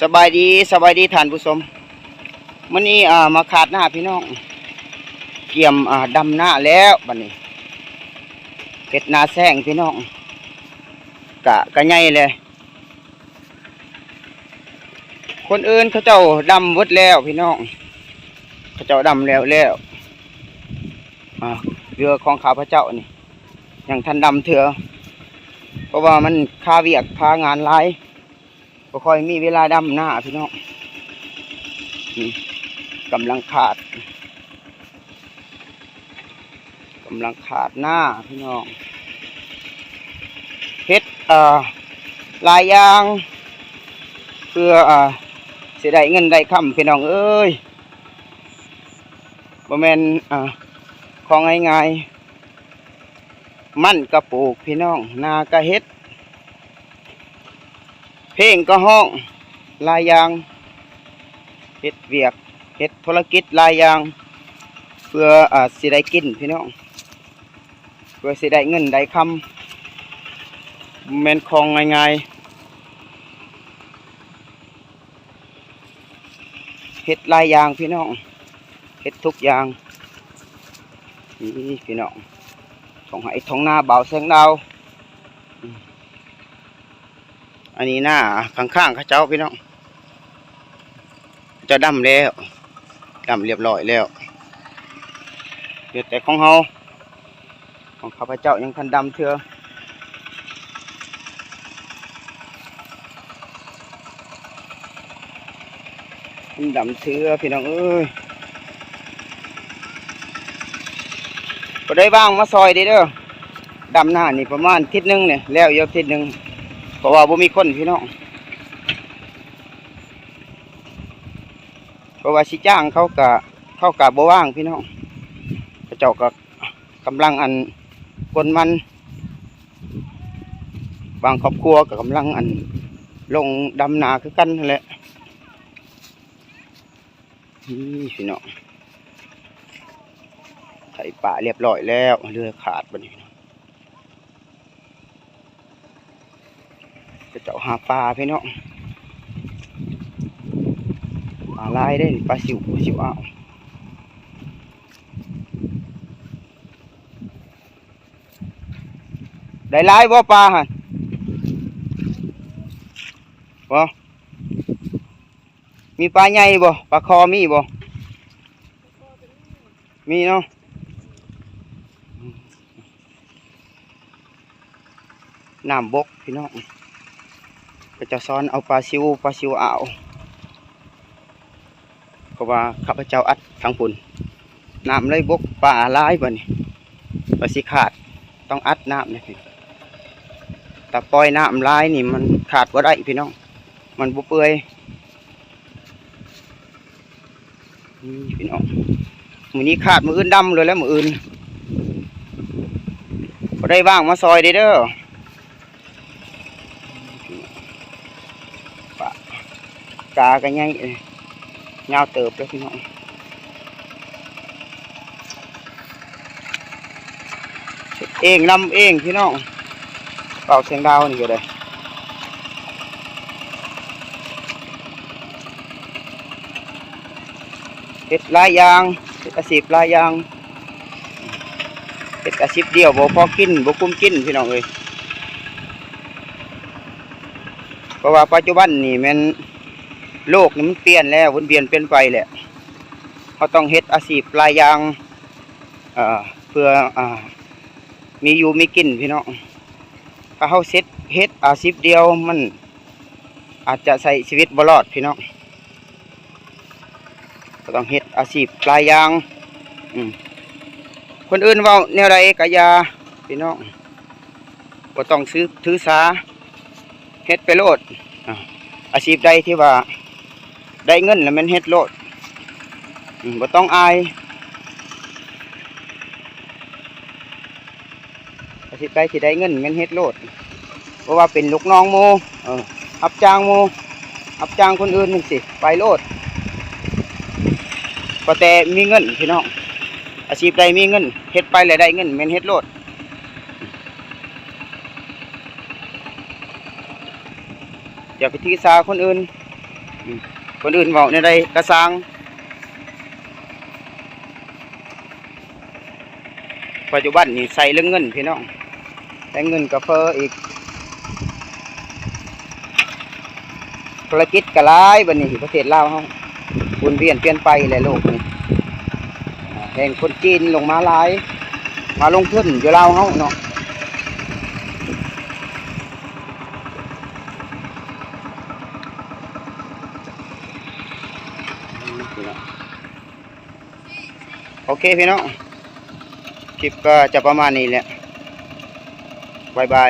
ສະບາຍດີ ສະບາຍດີທ່ານຜູ້ຊົມ. ມື້ນີ້ ອ່າ ມາຄາດນາພີ່ນ້ອງ, ກຽມ ອ່າ ດຳນາແລ້ວບັດນີ້, ເຮັດນາແຊງພີ່ນ້ອງ, ກະ ກະໃຫຍ່ແຫຼະ. ຄົນອື່ນເຂົາເຈົ້າດຳເບິດແລ້ວພີ່ນ້ອງ, ເຂົາເຈົ້າດຳແລ້ວແລ້ວ. ອ່າ ເຮືອຂອງຂ້າພະເຈົ້ານີ້ຍັງທັນດຳເທື່ອ, ເພາະວ່າມັນຄາວຽກຄາງານຫຼາຍ. ບໍ່ຄ່ອຍມີເວລາດຳນາພີ່ນ້ອງ. ນີ້ກຳລັງຄາດ ກຳລັງຄາດນາພີ່ນ້ອງ, ເຮັດ ເອີ ຫຼາຍຢ່າງ ເພື່ອ ເອີ ຊິໄດ້ເງິນໄດ້ຄຳພີ່ນ້ອງເອີຍ, ບໍ່ແມ່ນ ເອີ ຂອງງ່າຍໆ. ມັນກະປູກພີ່ນ້ອງ, ນາກະເຮັດ, ເພງກະຮ້ອງ, ຫຼາຍຢ່າງ, ເຮັດວຽກ ເຮັດທຸລະກິດຫຼາຍຢ່າງ ເພື່ອ ອາ ຊິໄດ້ກິນພີ່ນ້ອງ, ເພື່ອຊິໄດ້ເງິນໄດ້ຄຳ, ບໍ່ແມ່ນຂອງງ່າຍໆ. ເຮັດຫຼາຍຢ່າງພີ່ນ້ອງ, ເຮັດທຸກຢ່າງ. ນີ້ພີ່ນ້ອງ ທົ່ງໄຮ່ທົ່ງນາບ່າວແສງດາວ. ອັນນີ້ນາຂ້າງໆເຂົາເຈົ້າພີ່ນ້ອງ, ເຂົາເຈົ້າດຳແລ້ວ, ດຳລຽບຮ້ອຍແລ້ວ, ເຫຼືອແຕ່ຂອງເຮົາ. ຂອງຂ້າພະເຈົ້າຍັງທັນດຳເທື່ອ. ທັນດຳເທື່ອພີ່ນ້ອງເອີຍ. ຜູ້ໃດວ່າງມາຊ່ອຍເດີ. ດຳນານີ້ປະມານທິດໜຶ່ງນີ້ ແລ້ວຢູ່ທິດໜຶ່ງ, ເພາະວ່າບໍ່ມີຄົນພີ່ນ້ອງ. ເພາະວ່າຊິຈ້າງເຂົາກະ ເຂົາກະບໍ່ວ່າງພີ່ນ້ອງ, ເຂົາເຈົ້າກະ ກຳລັງອັນກົນມັນ, ບາງຄອບຄົວກໍກຳລັງອັນລົງດຳນາຄືກັນຫັ້ນແຫຼະ. ນີ້ພີ່ນ້ອງ ໄຖປາລຽບຮ້ອຍແລ້ວ, ເຮືອຂາດບັດນີ້ພີ່ນ້ອງ. ເຂົາເຈົ້າຫາປາພີ່ນ້ອງ, ປາຫຼາຍເດ້ ປາຊິວ ປາຊິວອາວ. ໄດ້ຫຼາຍບໍ່ປາຫັ້ນ? ບໍ່ ມີປາໃຫຍ່ບໍ່? ປາຄໍມີບໍ່? ມີເນາະ. ນ້ຳບົກພີ່ນ້ອງ, ເຂົາເຈົ້າຊ້ອນເອົາປາຊິວ ປາຊິວອາວ, ເພາະວ່າຂ້າພະເຈົ້າອັດທາງພຸ້ນ ນ້ຳເລີຍບົກ, ປາຫຼາຍບັດນີ້ ປາຊິຂາດ, ຕ້ອງອັດນ້ຳນີ້. ຖ້າປ່ອຍນ້ຳຫຼາຍນີ້ມັນຂາດບໍ່ໄດ້ພີ່ນ້ອງ, ມັນບໍ່ເປື່ອຍ. ນີ້ພີ່ນ້ອງ ມື້ນີ້ຂາດ ມື້ອື່ນດຳເລີຍແຫຼະ ມື້ອື່ນ. ຜູ້ໃດວ່າງມາຊ່ອຍເດີ. ປາ ກາກໍໃຫຍ່ ຍາວເຕີບເລີຍພີ່ນ້ອງ. ເຮັດເອງ ດຳເອງພີ່ນ້ອງ, ເປົ່າສຽງດາວນີ້ກໍໄດ້. ເຮັດຫຼາຍຢ່າງ ເຮັດອາຊີບຫຼາຍຢ່າງ, ເຮັດອາຊີບດຽວບໍ່ພໍກິນ ບໍ່ກຸ້ມກິນພີ່ນ້ອງເອີຍ. ເພາະວ່າປັດຈຸບັນນີ້ແມ່ນໂລກນີ້ມັນປ່ຽນແລ້ວ ໝູນວຽນປ່ຽນໄປແລ້ວ, ເຮົາຕ້ອງເຮັດອາຊີບຫຼາຍຢ່າງ ເອີ ເພື່ອ ເອີ ມີຢູ່ມີກິນພີ່ນ້ອງ. ຖ້າເຮົາເຮັດ ເຮັດອາຊີບດຽວ ມັນອາດຈະໃຊ້ຊີວິດບໍ່ລອດພີ່ນ້ອງ, ກໍຕ້ອງເຮັດອາຊີບຫຼາຍຢ່າງ. ອືມ ຄົນອື່ນເວົ້າແນວໃດກໍຢ່າພີ່ນ້ອງ, ບໍ່ຕ້ອງຖື ຖືສາ ເຮັດໄປໂລດ. ອາ ອາຊີບໃດທີ່ວ່າໄດ້ເງິນລະແມ່ນເຮັດໂລດ, ອືມ ບໍ່ຕ້ອງອາຍ. ອາຊີບໃດທີ່ໄດ້ເງິນແມ່ນເຮັດໂລດ, ບໍ່ວ່າເປັນລູກນ້ອງໝູ່ ເອີ ຮັບຈ້າງໝູ່ ຮັບຈ້າງຄົນອື່ນຈັ່ງຊີ້ ໄປໂລດ. ກໍແຕ່ມີເງິນພີ່ນ້ອງ, ອາຊີບໃດມີເງິນ ເຮັດໄປແລ້ວໄດ້ເງິນ ແມ່ນເຮັດໂລດ. ຢ່າໄປຖືສາຄົນອື່ນ, ອືມ ຄົນອື່ນເວົ້າແນວໃດກະຊ່າງ ປັດຈຸບັນນີ້ໃຊ້ເລື່ອງເງິນພີ່ນ້ອງ ແຕ່ເງິນກະເຟີ້ອີກ ທຸລະກິດກະຫຼາຍບັດນີ້ ປະເທດລາວເຮົາ ໝູນວຽນປ່ຽນໄປແຫຼະໂລກນີ້ ແຮ່ງຄົນຈີນລົງມາຫຼາຍ ມາລົງທຶນຢູ່ລາວເຮົາເນາະ. ໂອເຄພີ່ນ້ອງ ຄລິບກໍຈະປະມານນີ້ແຫຼະ ບາຍບາຍ.